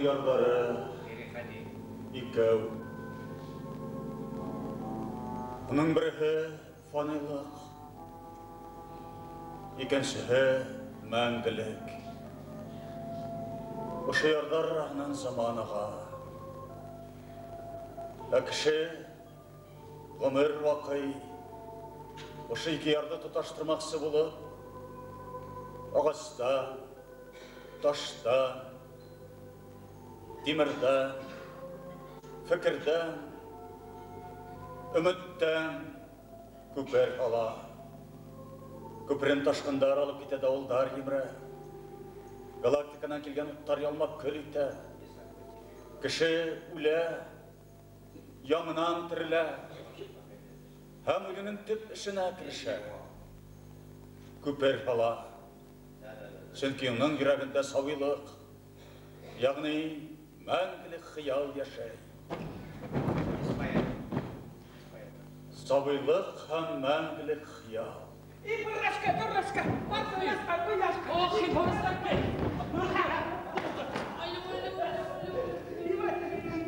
ярҙары икәү. Уның береһе фанилыҡ, икенсеһе мәңгелек. Ошо ярҙар араһынан заман аға. Ә кеше ғүмер ваҡый ошо ике ярҙы тоташтырмаҡсы булып, ағастан, таштан, тимерҙән, фекерҙән, өмөттән күпер ала. Күперен ташҡындар алып китә, дауылдар емерә. Галактиканан килгән уттар ялмап көл итә. Кеше үлә, яңынан терелә һәм үҙенең төп эшенә керешә. Күпер һала. Сөнки уның йөрәгендә сабыйлыҡ, йәғни мәңгелек хыял йәшәй. Сабыйлыҡ һәм мәңгелек хыял. И быррашка, дурашка, барсың уяшка. Ох,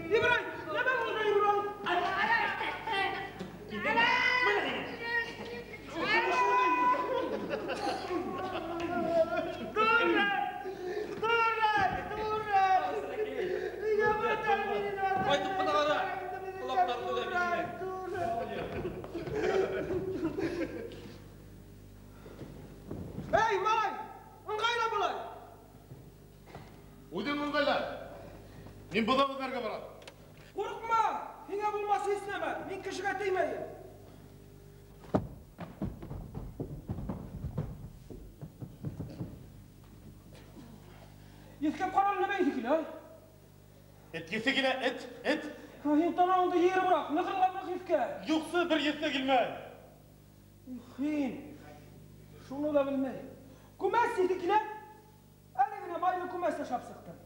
Ибрай, нәмә булды, Ибрай? Ҡайтып ҡына ҡара. Ҡолаҡтарыңды ла бирмә. Эй, малай, ыңғайла былай. Үҙең ыңғайла. Мин быҙау эҙләргә барам. Ҡурҡма, һиңә булмаҫ һис нәмә. Мин кешегә теймәйем. Еҫкәп ҡара әле, нәмә еҫе килә, ай? Эт еҫе килә, эт, эт. Һин танауыңды йыйырыбыраҡ, нығынған ныҡ еҫкә. Юҡсы, бер еҫ тә килмәй. Һин шуны ла белмәй. Күмәс еҫе килә. Әле генә майлы күмәс ашап сыҡтым.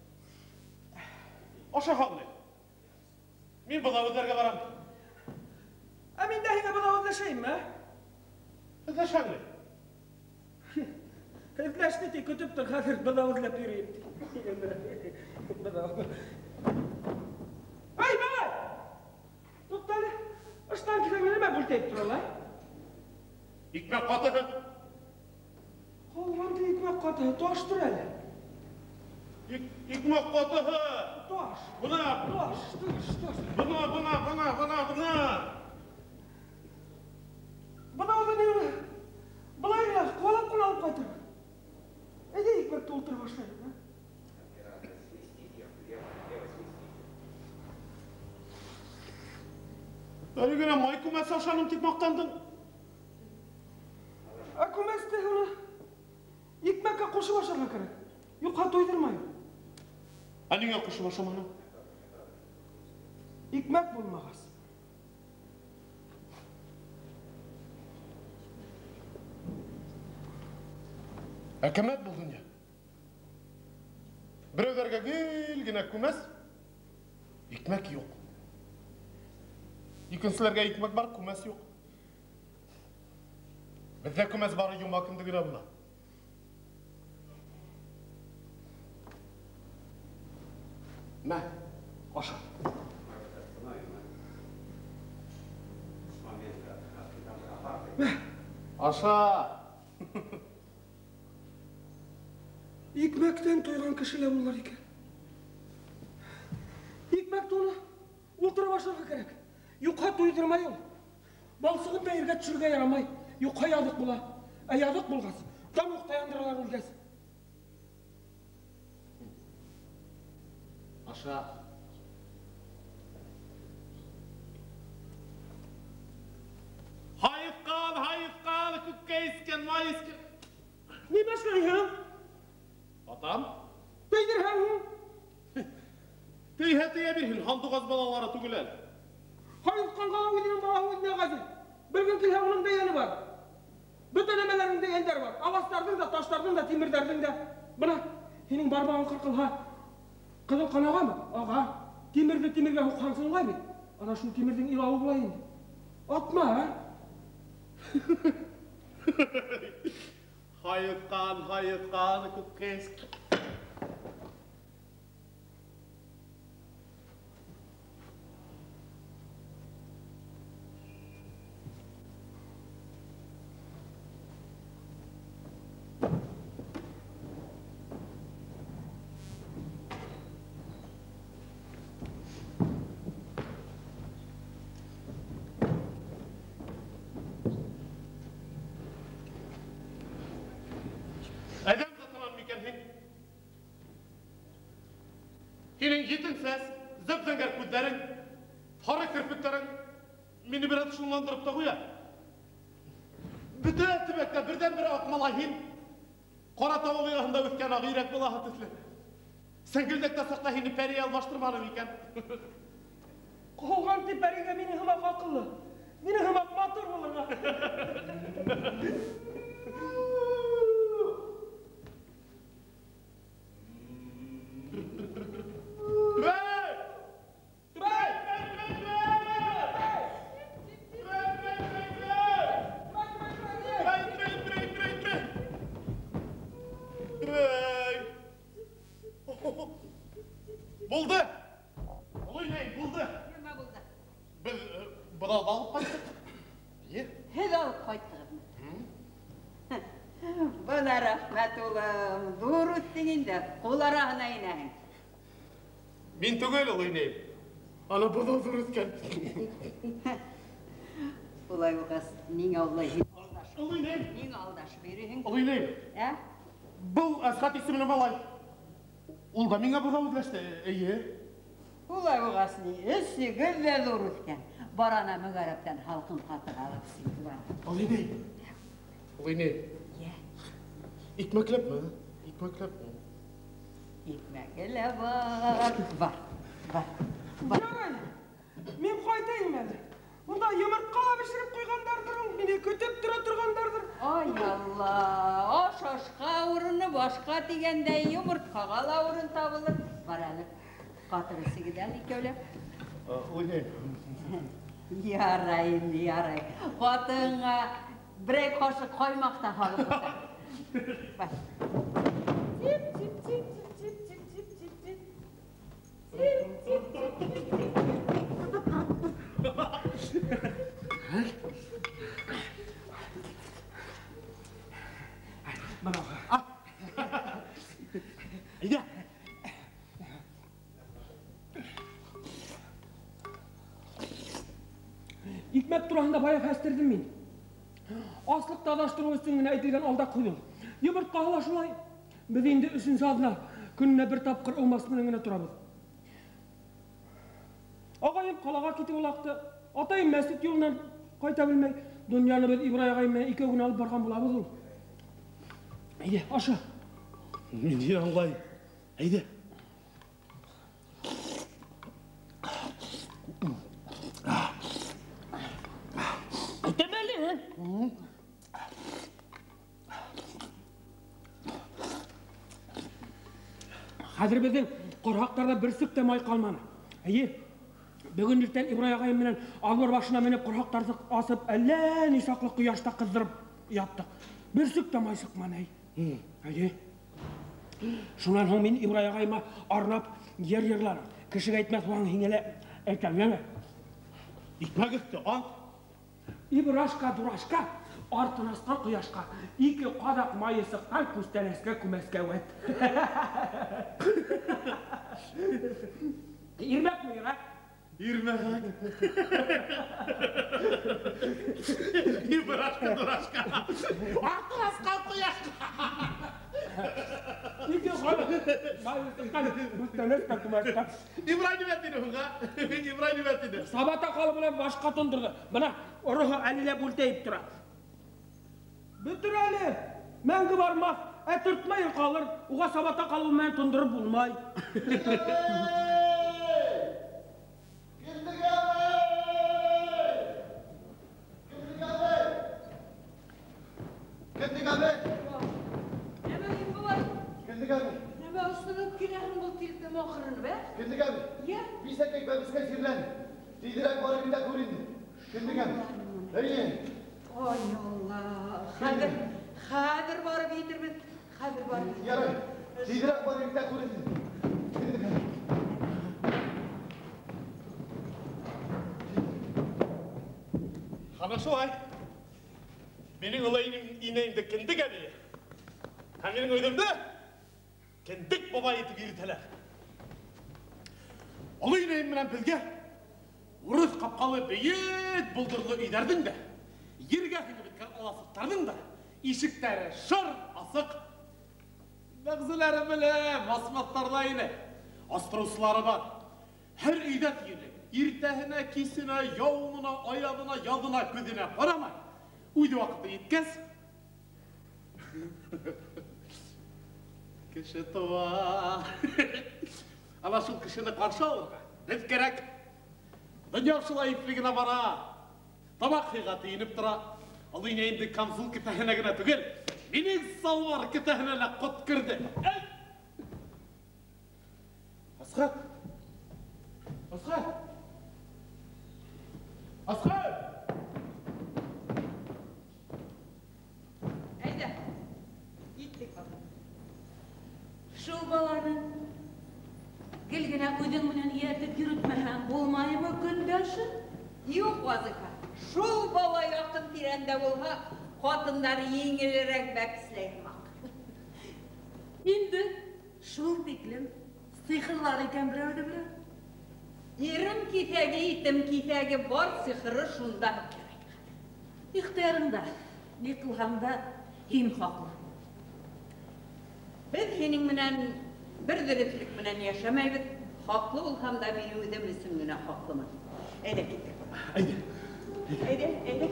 Аша һалды. Мин быҙау эҙләргә барам. Ә мин дә һиңә быҙау эҙләшәйемме, ә? Эҙләшәңме? Эҙләште ти, көтөп тор, хәҙер быҙау эҙләп йөрөйөм ти. Быҙау. Эй, малай! Туҡта әле. Ыштан киҫәгенә нимә бүлтәйеп тора ла? Икмәк ҡатыһы. Ҡалғанды икмәк ҡатыһы, таштыр әле. Икмәк ҡатыһы. Таш. Бына. Таш, таш, таш. Бына, бына, бына, бына, бына. Бынауҙы ни уны? Былай ғына ҡыуалап ҡына алып ҡайтыр. Әйҙә икмәкте ултырып ашайыҡ, ә? Әле генә май күмәс ашаным тип маҡтандың. Ә күмәсте уны икмәккә ҡушып ашарға кәрәк. Юҡһа туйҙырмай. Ә ниңә ҡушып ашаманың? Икмәк булмағас. Әкәмәт был донъя. Берәүҙәргә гел генә күмәс, икмәк юҡ. Икенселәргә икмәк бар, күмәс юҡ. Беҙҙә күмәс бары йома көндө генә була. Мә, аша. Мә. Аша. Икмәктән туйған кеше лә булыр икән. Икмәкте уны ултырып ашарға кәрәк. Юҡһа туйҙырмай ул. Балсығын да ергә төшөрөргә ярамай. Юҡһа яҙыҡ була. Ә яҙыҡ булғас, тамуҡта яндыралар үлгәс. Аша. Һайыҫҡан, һайыҫҡан, күккә иҫкән, май иҫкән. Нимә эшләйһең? Атам. Тейҙерһәң һуң? Тейһә тейә бирһен, һандуғас балалары түгел әле. Һайыҫҡанға ла үҙенең балаһы үҙенә ғәзиз. Бер көн килһә, уның да йәне бар. Бөтә нәмәләрҙең дә йәндәре бар. Ағастарҙың да, таштарҙың да, тимерҙәрҙең дә. Бына һинең бармағың ҡырҡылһа, ҡыҙыл ҡан ағамы? Аға. Тимерҙе тимергә һуҡһаң сынлай бит. Ана шул тимерҙең илауы була инде. Атма, ә? Һайыҫҡан, һайыҫҡан, күккә иҫкән. Сәс, зәп-зәңгәр күҙҙәрең, һары керпектәрең мине бер аҙ шомландырып та ҡуя. Бөтә төбәктә берҙән-бер аҡ малай һин. Ҡара тауыҡ ояһында үҫкән ағ өйрәк балаһы төҫлө. Сәңгелдәктә саҡта һине пәрей алмаштырманым икән. Ҡыуған тип пәрейгә минең һымаҡ аҡыллы, минең һымаҡ матур булырға. Булды! Оло инәй, булды! Нимә булды? Беҙ быҙауҙы алып ҡайттыҡ. Эйе. Һеҙ алып ҡайттығыҙмы? Бына рәхмәт, улым. Ҙур үҫтең инде, ҡул араһына инәһең. Мин түгел, оло инәй. Ана быҙау ҙур үҫкән. Улай булғас, ниңә улай алдашып? Оло инәй. Ниңә алдашып йөрөйһөң? Оло инәй. Ә? Был Әсхәт исемле малай. Ул да миңә быҙау эҙләште, эйе. Улай булғас ни, өс егет ҙә ҙур үҫкән. Бар ана мөгәрәптән һалҡын ҡатыҡ алып сыҡ бар. Оло инәй. Оло инәй. Йә. Икмәкләпме? Икмәкләпме? Икмәге лә бар. Бар, бар, бар. Ярай, мин ҡайтайым әле. Унда йомортҡа бешереп ҡуйғандарҙыр, мине көтөп тора торғандарҙыр. Ай Алла, аш ашҡа урыны башҡа тигәндәй, йомортҡаға ла урын табылыр. Бар әле, ҡатыҡ эсегеҙ әле икәүләп. Оло инәй. Ярай инде, ярай. Ҡатынға берәй ҡашыҡ ҡаймаҡ та һалып ҡуйҙым. Бар. Тип, тип, тип, тип, тип, тип, тип, тип, тип. Тип, тип, тип, тип, тип. Бына. Әйҙә. Икмәк тураһында бая хәстерҙем мин. Аслыҡты аҙаштырыу өсөн генә әйтелгән алдаҡ һүҙ ул. Йомортҡаһы ла шулай. Беҙ инде өсөнсө аҙна көнөнә бер тапҡыр ыумас менән генә торабыҙ. Ағайым ҡалаға китеп улаҡты. Атайым мәсет юлынан ҡайта белмәй. Донъяны беҙ Ибрай ағайым менән икәү генә алып барған булабыҙ ул. Әйҙә, аша. Мин һине аңлайым. Әйҙә. Әйтәм әле. Хәҙер беҙҙең ҡорһаҡтарҙа бер сүк тә май ҡалманы. Эйе, бөгөн иртән Ибрай ағайым менән албыр башына менеп ҡорһаҡтарҙы асып, әллә ни саҡлы ҡояшта ҡыҙҙырып яттыҡ. Бер сүк тә май сыҡманы, әй. Эйе. Шунан һуң мин Ибрай ағайыма арнап ер йырланым. Кешегә әйтмәҫ булһаң, һиңә лә әйтәм, йәме? Икмәк өҫтө, ал. Ибрашка, дурашка, артын асҡан ҡояшҡа, ике ҡаҙаҡ майы сыҡҡан күстәнәскә күмәскә үәт. Ирмәкме, а? Ирмәк. Ибрашка, дурашка, артын асҡан ҡояшҡа. Ике ҡаҙаҡ майы сыҡҡан күстәнәскә күмәскә. Ибрай нимә тине һуң, а? Ибрай нимә тине? Сабата ҡалы менән башҡа тондорҙо. Бына ороһо әле лә бүлтәйеп тора. Бөтөр әле, мәңге бармаҫ, ә төртмәй ҡалыр. Уға сабата ҡалыу менән тондороп булмай. Кендек әбей! Нәмә һин былай? Кендек әбей! Нәмә осоноп киләһең был тилпем ахырын, бә? Кендек әбей! Йә? Бисәкәй бәбескәй сирләне. Тиҙерәк барып инде күр инде. Кендек әбей! Эйе! Ай Алла! Хәҙер, хәҙер барып етербеҙ. Хәҙер барып етербеҙ. Ярай, тиҙерәк барып инде күр инде. Кендек әбей! Ана шулай. Минең оло инәйемде кендек әбей. Һәм минең үҙемде кендек бабай итеп йөрөтәләр. Оло инәйем менән беҙгә урыҫ ҡапҡалы бейек болдорло өйҙәрҙең дә, ергә һеңеп бөткән аласыҡтарҙың да ишектәре шыр асыҡ. Бәғзеләре белә, басмаҫтар ҙа ине. Астырыусылары бар. Һәр өйҙә тиерлек. Иртәһенә, кисенә, яуынына, аяҙына, яҙына, көҙөнә ҡарамай. Үҙ ваҡыты еткәс, кеше тыуа. Ана шул кешене ҡаршы алырға беҙ кәрәк. Донъя шулай ипле генә бара. Тамаҡ һыйға тейенеп тора. Ул инде камзул кеҫәһенә генә түгел, минең салбар кеҫәһенә лә ҡот керҙе. Асҡар! Асҡар! Асҡар! Әйҙә, киттек баҡ. Шул баланы гел генә үҙең менән эйәртеп йөрөтмәһәң булмаймы, көндәшем? Юҡ, Вазифа. Шул бала яҡын тирәндә булһа, ҡатындар еңелерәк бәпесләй һымаҡ. Инде шул тиклем сихырлар икән берәүҙе берәү. Ирем киҫәге, итем киҫәге бар, сихыры шунда кәрәк. Ихтыярыңда, ни ҡылһаң да һин хаҡлы. Беҙ һинең менән бер дөрөҫлөк менән йәшәмәйбеҙ. Хаҡлы булһам да мин үҙем өсөн генә хаҡлымын. Әйҙә киттек. Әйҙә. Әйҙә, әйҙә.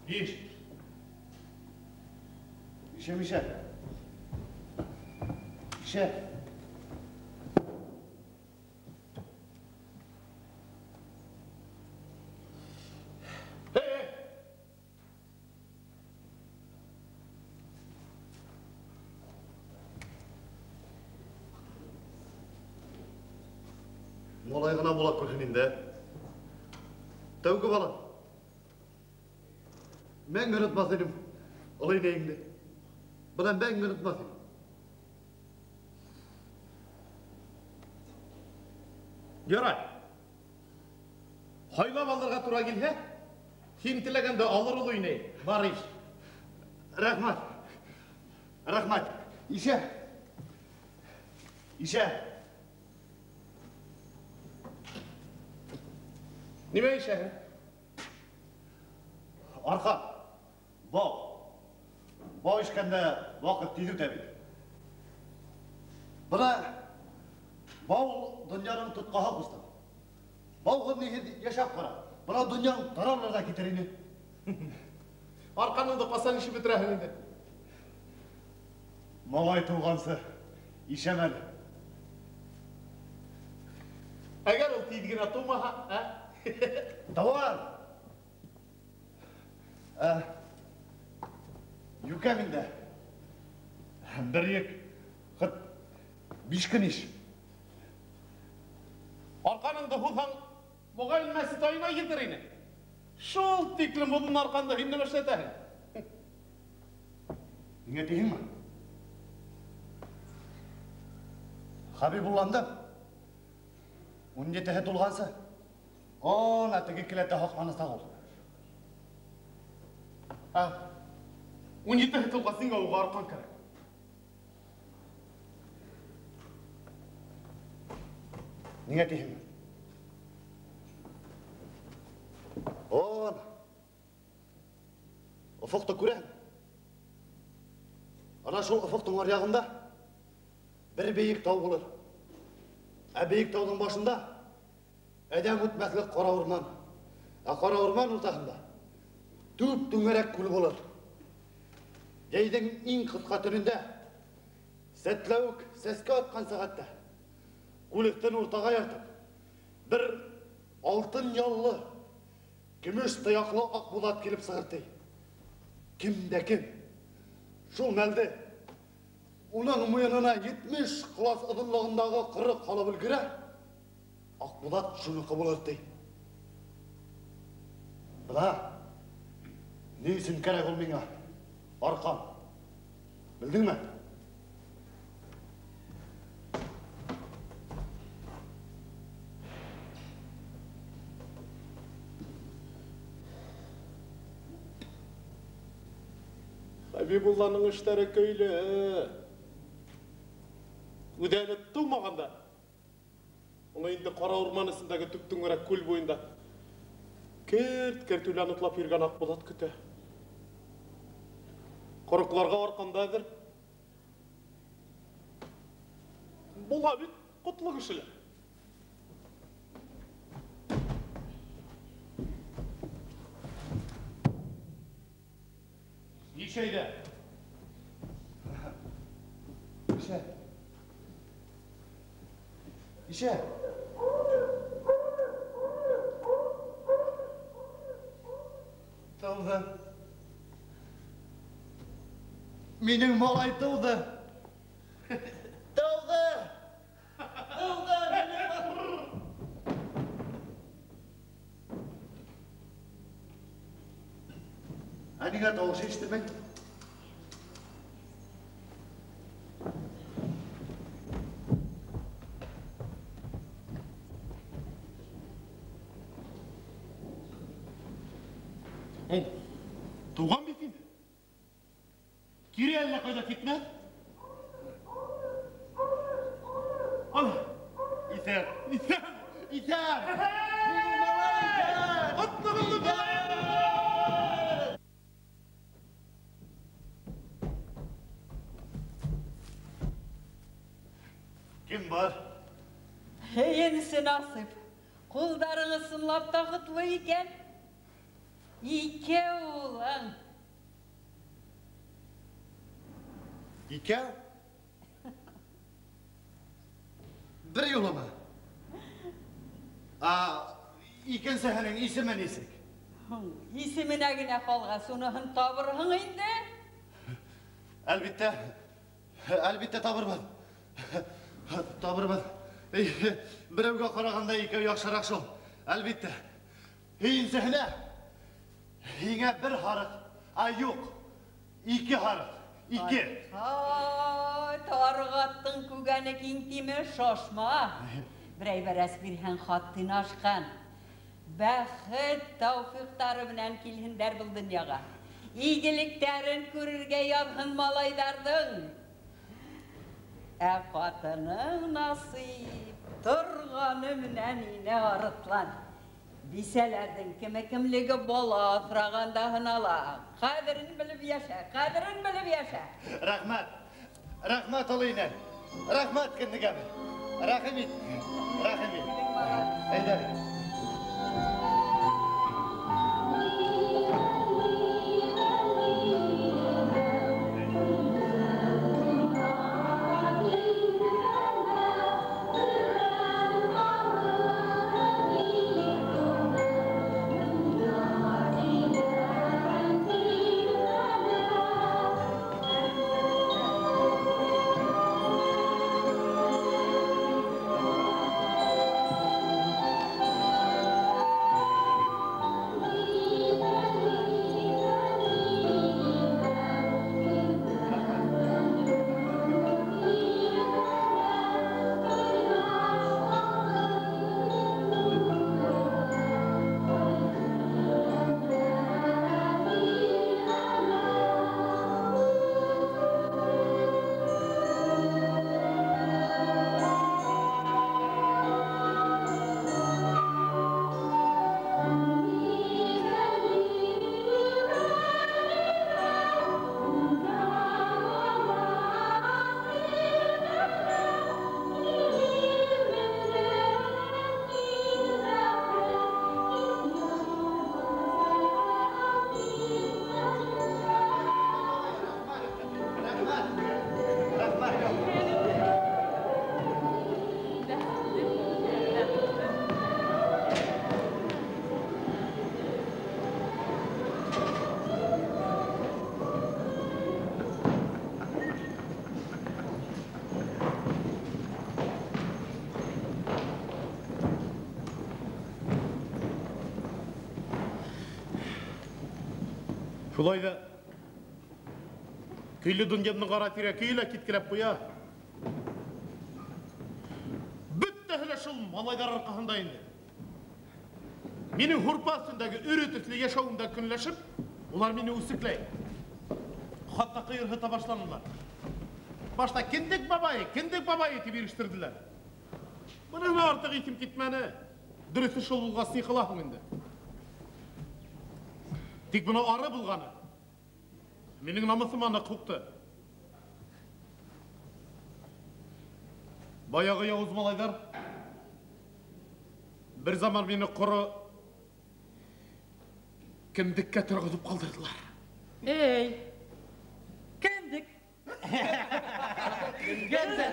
Иш. Ишә, Мишә. Ишә. Эй, эй. Малай ғына була күрһен инде. Тәүге бала. Мәңге онотмаҫ инем оло инәйеңде. Бынан мәңге онотмаҫ инем. Ярай. Һайлап алырға тура килһә, һин теләгәндә алыр ул инәй. Бар иш. Рәхмәт. Рәхмәт. Ишә. Ишә. Нимә ишәһең? Арҡа. Бау. Бау ишкәндә ваҡыт тиҙ үтә бит. Бына бау донъяның тотҡаһы, ҡустым. Бауһыҙ ниһеҙ йәшәп ҡара. Бына донъяң таралыр ҙа китер ине. Арҡаныңды ҡасан ишеп бөтөрәһең инде? Малай тыуғансы ишәм әле. Әгәр ул тиҙ генә тыумаһа, ә? Тыуар. Юкә миндә. Бер йөк, хыт 5 көн иш. Арҡаныңды һуҙһаң, моғайын мәсет айына етер ине. Шул тиклем оҙон арҡанды һин нимә эшләтәһең? Ниңә тиһеңме? Хабибулланды. 17-һе тулғансы. Ана теге келәттә һаҡланасаҡ ул. Ә, 17-һе тулғас ниңә уға арҡан кәрәк? Ниңә тиһеңме? Ана. Офоҡто күрәһең. Ана шул офоҡтоң ар яғында бер бейек тау булыр. Ә бейек тауҙың башында әҙәм үтмәҫлек ҡара урман. Ә ҡара урман уртаһында түп түңәрәк күл булыр. Йәйҙең иң ҡыҫҡа төнөндә сәтләүек сәскә атҡан сәғәттә күлектән уртаға яртып бер алтын яллы, көмөш тояҡлы Аҡбуҙат килеп сығыр ти. Кем дә кем шул мәлде уның муйынына 70 ҡолас оҙонлоғондағы ҡырыҡ һалып өлгөрә, Аҡбуҙат шуныҡы булыр ти. Бына ни өсөн кәрәк ул миңә арҡан? Белдеңме? Хәбибулланың эштәре көйлө. Үҙе әле тыумаған да. Уны инде ҡара урман эсендәге төптөңөрәк күл буйында керт-керт үлән утлап йөрөгән Аҡбуҙат көтә. Ҡороҡларға арҡанда әҙер. Була бит ҡотло кешеләр. Нисәйҙә? Нисә? Нисә? Тыуҙы. Минең малай тыуҙы. Тыуҙы! Тыуҙы! Ә ниңә тауыш ишетмәй? Туған бит инде. Кире әллә ҡайҙа китмәҫ. Ана, иҫән, иҫән, иҫән! Минең малай иҫән! Ҡотлоғоңдо Кем бар? Һөйөнсө насип. Ҡулдарың ысынлап та ҡотло икән. Икәү улың. Икәү? Бер юлымы? Икенсеһенең исеме нисек? Исеменә генә ҡалғас, уныһын табырһың инде. Әлбиттә, әлбиттә табырмын. Табырмын. Берәүгә ҡарағанда икәү яҡшыраҡ шул. Әлбиттә. Һөйөнсөһөнә һиңә бер һарыҡ, ә юҡ, ике һарыҡ, ике. Ай, тарығаттың күгәне киң тиме, шашма. Берәй бәрәс бирһәң хаттын ашҡан. Бәхет тәүфиҡтары менән килһендәр был донъяға. Игелектәрен күрергә яҙһын малайҙарҙың. Ә ҡатының насип, торғаны менән инә арыҫлан. Бисәләрҙең кеме кемлеге бала аҫрағанда һынала. Ҡәҙерен белеп йәшә, ҡәҙерен белеп йәшә. Рәхмәт, рәхмәт, оло инә. Рәхмәт, кендек әбей. Рәхим ит, рәхим ит. Әйҙә. Шулай да көйлө донъямның ара-тирә көйө лә киткеләп ҡуя. Бөттәһе лә шул малайҙар арҡаһында инде. Минең һурпа өҫтөндәге өрө төҫлө йәшәүемдә көнләшеп, улар мине үсекләй. Хатта ҡыйырһыта башланылар. Башта кендек бабайы, кендек бабайы тип ирештерҙеләр. Быныһына артыҡ иҫем китмәне. Дөрөҫө шул булғас, ни ҡылаһың инде? Тик бына ары булғаны. Минең намыҫыма ныҡ һуҡты. Баяғы яуыз малайҙар бер заман мине ҡоро кендеккә торғоҙоп ҡалдырҙылар. Эй, кендек! Кендек!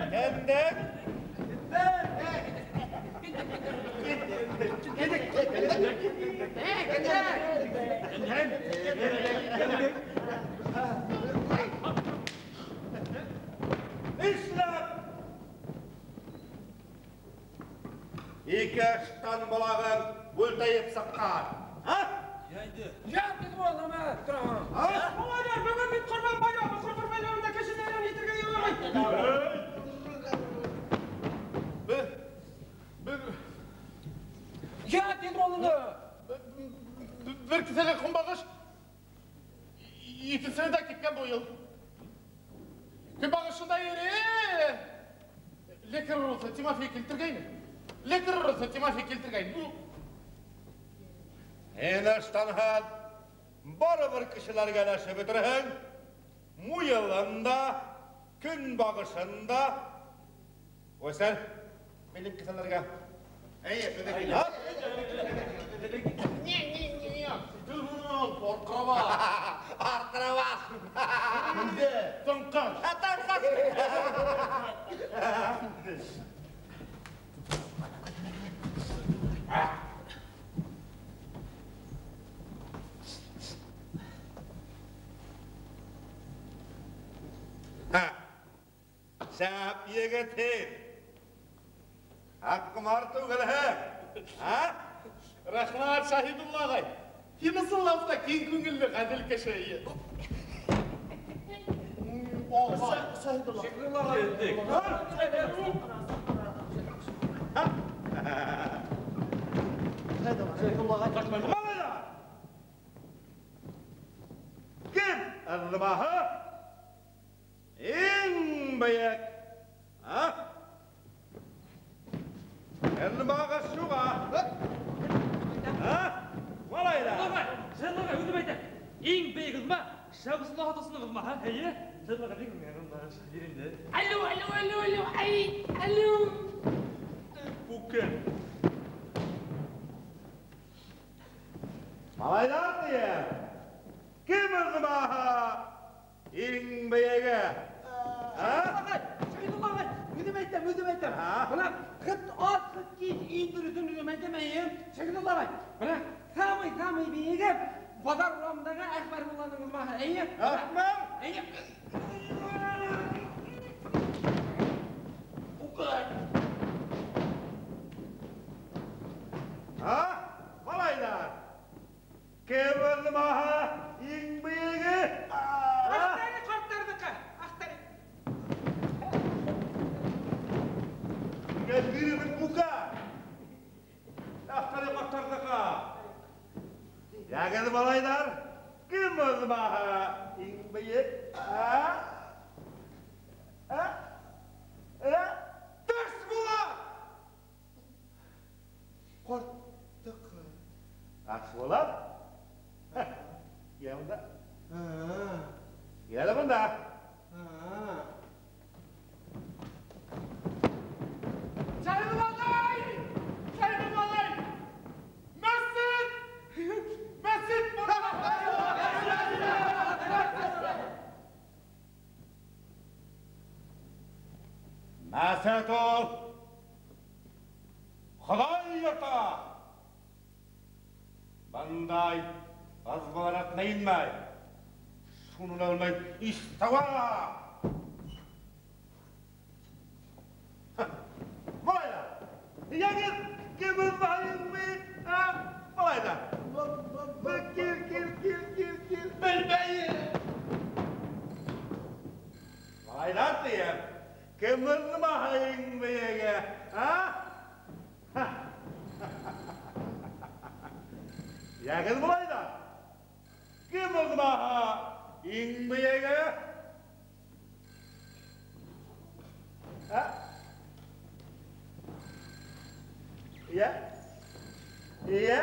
Кендек! Нишләп? Ике ыштан балағың бүлтәйеп сыҡҡан. А? Малайлар, бөгөн бит Ҡорбан байрамы, Ҡорбан байрамында кешене әрәм итергә ярамай. Я, тиҙ улыңды! Бер кеҫәлә көнбағыш, икенсеһе дә киткән быйыл. Көнбағышында эре. Лекер урыҫы Тимофей килтергәйне. Лекер урыҫы Тимофей килтергәйне. Һин ыштанһыҙ, барыбер кешеләргә өләшеп бөтөрһөң. Муйылын да, көнбағышын да. Үсәр, минең кеҫәләргә. Әйе, Арҡырабаҡ. Тыңҡаш. Тыңҡаш. Шәп егет һин. Аҡҡомар түгелһең. Рәхмәт, Шаһидулла ағай. Һин ысынлап та киң күңелле, ғәҙел кеше. Шаһидулла. Малайҙар! Кем ыҙмаһы? Иң бейек. А? Көнбағыш шуға. А? Малайҙар! Шәһидулла ағай, үҙем әйтәм. Иң бейек ыҙма Шәмсулла атасының ыҙмаһы. Эйе. Шәһидулла ағай, бик бир инде. Алло, алло, алло, алло, ай, алло. Бүкән. Малайҙар тием. Кем ыҙмаһы? Иң бейеге. Шәһидулла ағай, үҙем әйтәм, үҙем әйтәм. Бына хыт ат, хыт кис, иң дөрөҫөн үҙем әйтәм, эйе. Шәһидулла ағай, бына самый-самый бейеге баҙар урамындағы Әхмәр мулланың ыҙмаһы, эйе. Әхмәр? Эйе. Ha? Малайҙар! Кем ыҙмаһы? Иң бейеге? Аҡтары ҡарттарҙыҡы, аҡтары. Гәлбиребеҙ бука. Аҡтары ҡарттарҙыҡы. Йәгеҙ, малайҙар, кем ыҙмаһы? Иң бейек? А? А? А? Таш була! Ҡарттыҡы. Таш була? Кил бында. Кил бында. Шәһидулла ағай! Шәһидулла ағай! Мәсет! Мәсет! Мәсет ул Хоҙай йорто. Бындай ыҙмалар инмәй. Шуны ла белмәй иҫтәүә. Малайҙар, йәгеҙ, кем ыҙмаһы иң бейек? А? Малайҙар. Малайлар тием. Кем ызмаһы иң бейеге? А? Йәгеҙ, малайлар. Кем ызмаһы иң бейеге? А? Йә? Йә?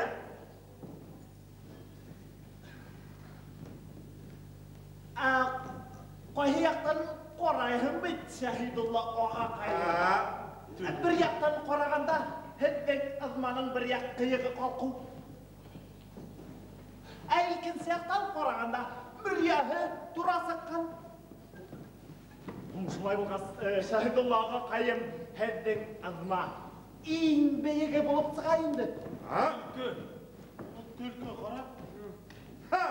Ҡайһы яҡтан ҡарайһың бит, Шәһидулла ағаҡай. Бер яҡтан ҡарағанда, һеҙҙең ыҙманың бер яҡ ҡыйығы ҡалҡыу. Ә икенсе яҡтан ҡарағанда, мөрйәһе тура сыҡҡан. Шулай булғас, Шәһидулла ағаҡайым, һеҙҙең ыҙма иң бейеге булып сыға инде. Төлкө. Ул төлкө, ҡара. Ха!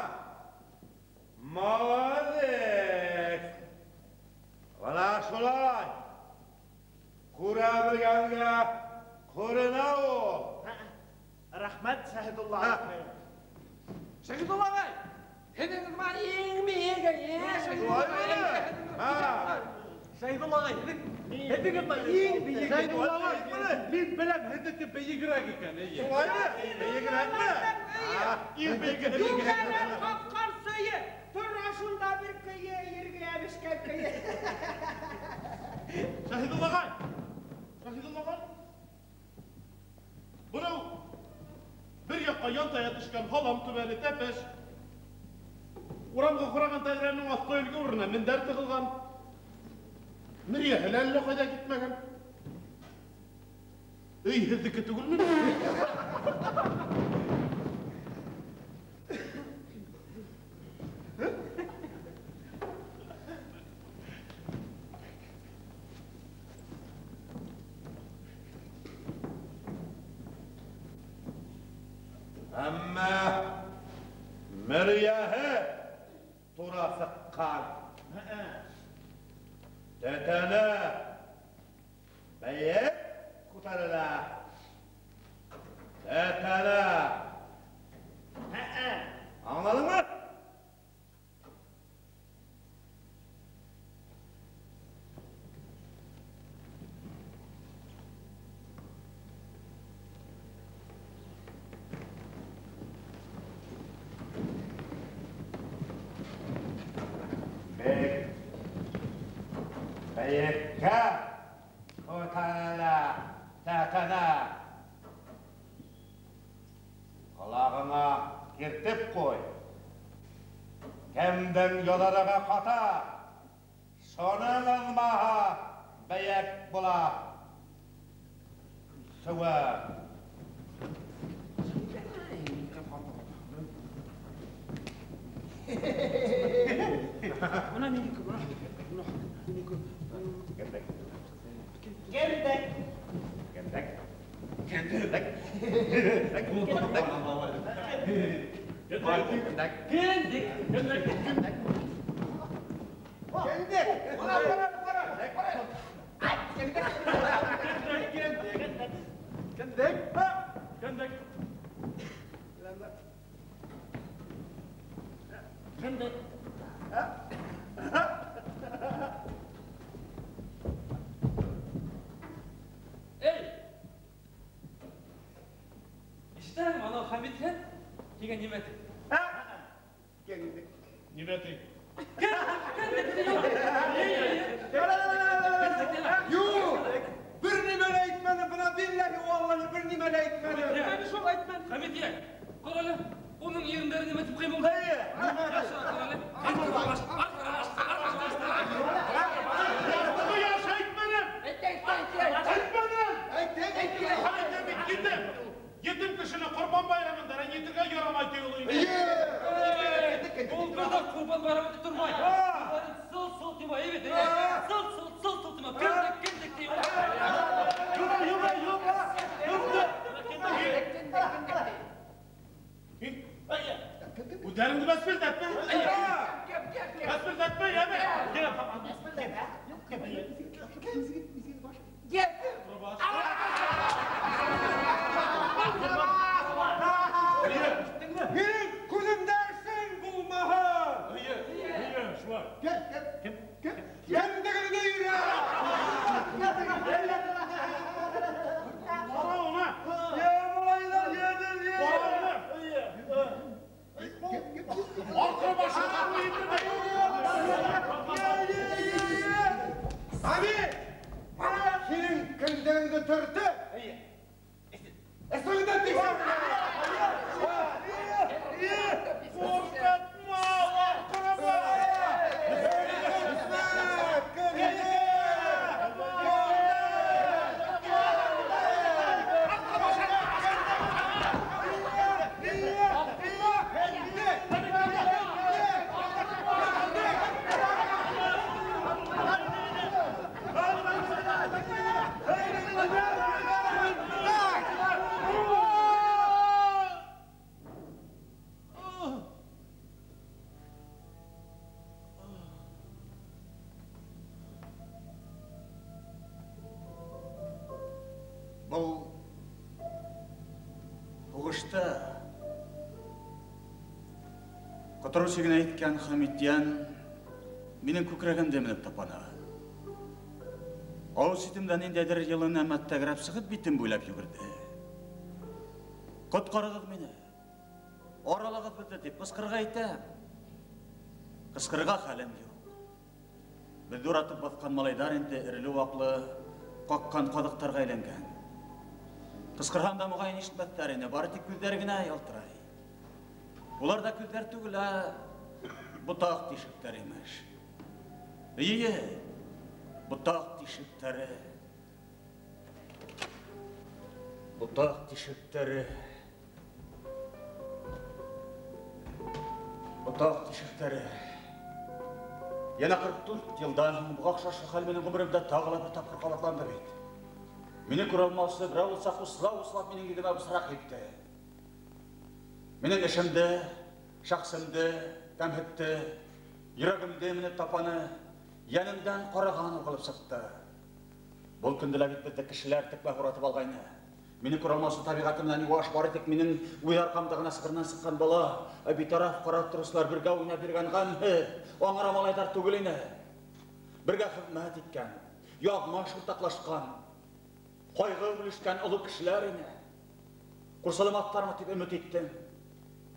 Молодец! Бына шулай. Күрә белгәнгә күренә ул. Рәхмәт, Шәһидулла ағай. Шәһидулла ағай, һеҙҙең ыҙма иң бейеге, Шәһидулла ағай. Шәһидулла ағай, һеҙҙең ыҙма иң бейеге. Шәһидулла ағай, мин беләм, һеҙҙеке бейегерәк икән. Шулаймы? Бейегерәкме? Иң бейеге. Юғары ҡапҡан сөйө. Тора шунда бер көйө, ергә йәбешкән көйө. Шәһидулла ағай! Шәһидулла ағай! Бынау бер яҡҡа янтая төшкән һалам түбәле тәпәш. Урамға ҡараған тәҙрәнең аҫҡы өлгө урынына мендәр тығылған. Мөрйәһе лә әллә ҡайҙа китмәгән. Өй һеҙҙеке түгелме? Әммә мөрйәһе тура сыҡҡан. Тәтәне бейек күтәрелә. Тәтәне. Аңланыңмы? Бейеккә күтәрелә тәтәне. Ҡолағыңа киртеп ҡуй. Кемдең йоҙроғо ҡата, шуның ыҙмаһы бейек була. Сүә. Бына минеке, бына. Бына минеке. Кендек. Кендек. Кендек. Кендек. Кендек. Кендек. Кендек. Кендек. Ҡара, ҡара, ҡара. Кендек. Кендек. Кендек. Кендек. Эй! Ишетәһеңме, анау Хәмит һиңә нимә ти? Кендек. Нимә ти? Кендек ти. Юҡ! Бер нимә лә әйтмәне, бына билләһи валлаһи бер нимә лә әйтмәне. Нимәне шул әйтмәне? Хәмит йә, ҡара әле, уның ирендәре нимә тип ҡыймылдай? Яҡшы, ҡара әле. Яш әйтмәнем! Әйтмәнем! Әйтәм бит, етем! Етем кешене ҡорбан байрамында рәнйетергә ярамай ти ул инде. Ул бер ҙә ҡорбан байрамы тип тормай. Сыл-сыл тимәй, бит, сыл-сыл, сыл-сыл тимәй. Кендек, кендек ти. Юҡ, юҡ, юҡ! Юҡ! Үҙҙәреңде бәҫпелдәтмә! Бәҫпелдәтмә, йәме! Минең күҙемдә эшең булмаһын! Эйе, шулай. Кендегеңде Ами! Һинең кендегеңде төртөп, эсеңде тикшер! Ҡурҡытма, аҡырма! Был һуғышта ҡотороу сигенә еткән Хәмитйән минең күкрәгемде менеп тапаны. Ауыҙ ситемдә ниндәйҙер йылы нәмә тәгәрәп сығып битем буйлап йүгерҙе. Ҡотҡарығыҙ мине, аралағыҙ беҙҙе тип ҡысҡырырға итәм. Ҡысҡырырға хәлем юҡ. Беҙҙе уратып баҫҡан малайҙар инде эреле-ваҡлы ҡаҡҡан ҡаҙыҡтарға әйләнгән. Ҡысҡырһам да моғайын ишетмәҫтәр ине, бары тик күҙҙәре генә ялтырай. Улар ҙа күҙҙәр түгел, ә ботаҡ тишектәре имеш. Эйе, ботаҡ тишектәре. Ботаҡ тишектәре. Ботаҡ тишектәре. Йәнә 44 йылдан һуң быға оҡшаш хәл минең ғүмеремдә тағы ла бер тапҡыр ҡабатланды бит. Мине күрә алмаусы берәү булса услап-услап минең йөҙөмә бысраҡ һипте. Минең эшемде, шәхсемде, кәмһетте, йөрәгемде менеп тапаны, йәнемдән ҡараған уғылып сыҡты. Был көндө лә бит беҙҙе кешеләр текмә уратып алғайны. Мине күрә алмаусы тәбиғәте менән юаш, бары тик минең үҙ арҡамда ғына сығырынан сыҡҡан бала, ә битараф ҡарап тороусылар бергә уйнап йөрөгән ғәмһеҙ, аңғара малайҙар түгел ине. Бергә хеҙмәт иткән, яҙмыш уртаҡлашҡан, ҡайғы бүлешкән оло кешеләр ине. Ҡурсаламаҫтармы тип өмөт иттем.